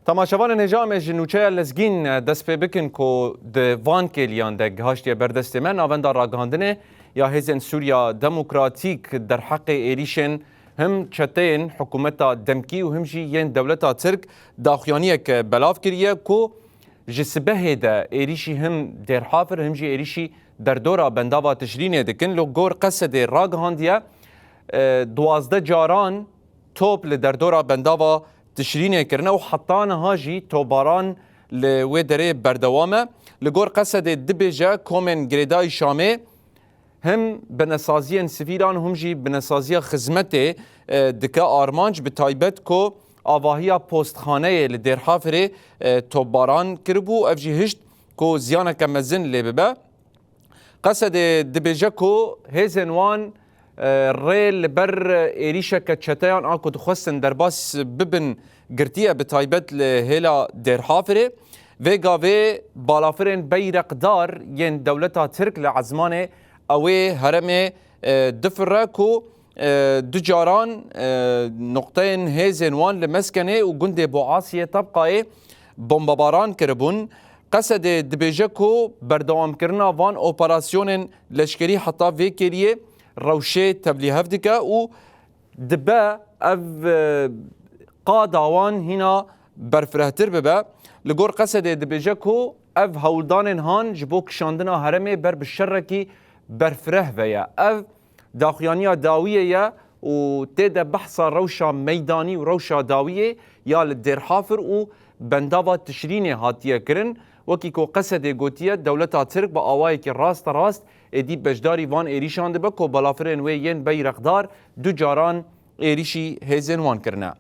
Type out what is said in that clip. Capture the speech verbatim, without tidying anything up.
Temaşevanên hêja, em ê ji nûçeya Lezgîn dest pê bikin ku di van kêliyan de gihaştiye ber destê me. Navenda ragihandinê ya Hêzên Sûriya Demokratîk derheqê êrîşên him çeteyên hikûmeta demkî û him jî yên dewleta Tirk daxuyaniyek belav kiriye ku ji sibehê de êrîşî him Dêrhafir him jî êrîşî derdora bendava Tişrînê dikin. Li gor Qesedê ragihandiye, e, duwazdeh caran top li derdora bendava Tişrînê kirine û heta niha jî topbaran li wê derê berdewam e. Li gor Qesedê dibêje komên girêdayî Şamê him binesaziyên sivîlan, him jî binesaziya xizmetê, e, dike armanc, bi taybet ku avahiya postxaneyê li Dêrhafirê, e, topbaran kiribû, ev jî hişt ku ziyaneke mezin lê bibe. Qesedê dibêje ku hêzên wan, e, rê li ber êrîşeke çeteyan a ku dixwestin derbas bibin girtiye, bi taybet li hêla Dêrhafirê. Vê gavê balafirên beyreqdar yên dewleta Tirk li ezmanê ewê heremê, e, difire ku, e, du caran, e, noqteyên hêzên wan li Meskenê û gundê Boasiyê Tebqayê bombebaran kiribûn. Qesedê dibêje ku berdewamkirina van operasyonên leşkerî heta vê kêliyê rewşê tevlîhev dike û dibe ev, e, qada wan hîna berfirehtir bibe. Li gor Qesedê dibêje ku ev hewldanên han ji bo kişandina herêmê ber bi şerekî berfireh ve ye. Ev daxuyaniya dawiyê ye û tê de behsa rewşa meydanî û rewşa dawiyê ya li Dêrhafir û bendava Tişrînê hatiye kirin. Wekî ku Qesedê gotiye, dewleta Tirk bi awayekî rasterast êdî beşdarî van êrîşan dibe ku balafirên wê yên beyrexdar du caran êrîşî hêzên wan kirine.